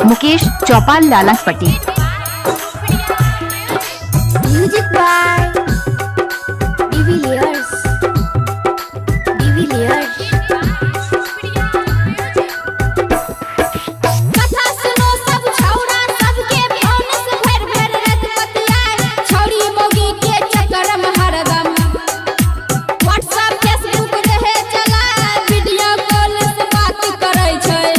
Mukesh Chaupal Lalakpatti. Music by De Villiers. De Villiers. कथा सुनो सब छौड़ा सबके फोन से भरि भरि रात बतियाए, छौड़ी मौगी के चक्कर में हरदम व्हाट्सएप फेसबुक रहे चला, वीडियो कॉल से बात करै छै,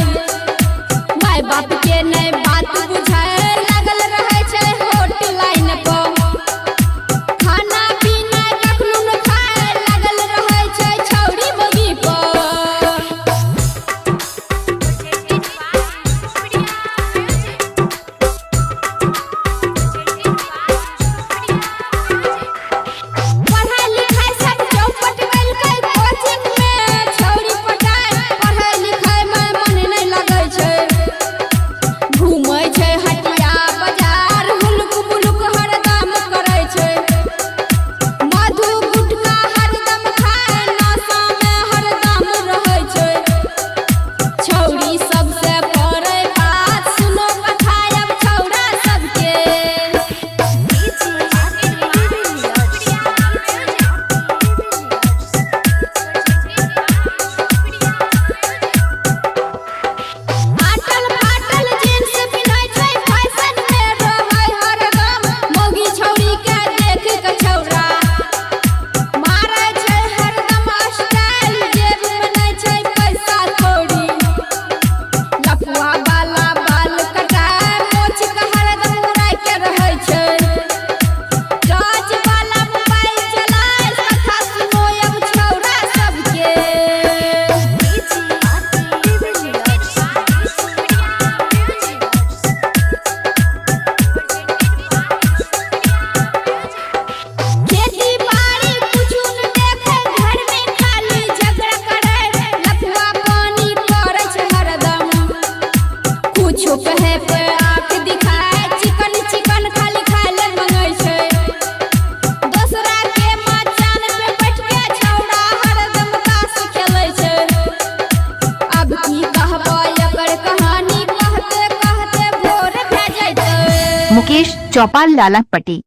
माय बाप के नै बात बुझाए, लागल रहै छै हॉटलाइन पर, खाना पीना कखनो न खाए, लागल रहै छै छौड़ी मौगी पर। पढ़ाई लिखाई सब चौपट केलकै, कोचिंग में छौड़ी पटाय, पढ़ाई लिखाई में मन नहि लगै छै, घूमै छै हटिया बाजार, हुलुक बुलुक हरदम करै छै, मधु गुटखा हरदम खाय, नशा में हरदम रहै छै, छौड़ी सबसे करै बात, सुनो कथा अब छौड़ा सबके। फाटल फाटल जींस पिन्है छै, फैशन में रहै हरदम, मौगी छौड़ी के देख के छौड़ा मारै छै हरदम स्टाइल, जेब में नै छै पैसा कौड़ी, लफुआ वाला बाल कटाय, मोछ के हरदम उड़ाय के रहै छै, टच वाला मोबाइल चलाय, कथा सुनो अब छौड़ा सबके। खेती बाड़ी कुछु न देखे, घर में खाली झगड़ा करे, लफुआ पानी करै छै हरदम, कुछो कहे पे आँख दिखाए, चिकन चिकन खाली खाय ले मंगै छै, दोसरा के मचान पे बैठ के छौड़ा हरदम ताश खेलै छै। अब की कहबै एकर कहानी, कहते कहते भोर भए जैतै। मुकेश चौपाल लालापट्टी।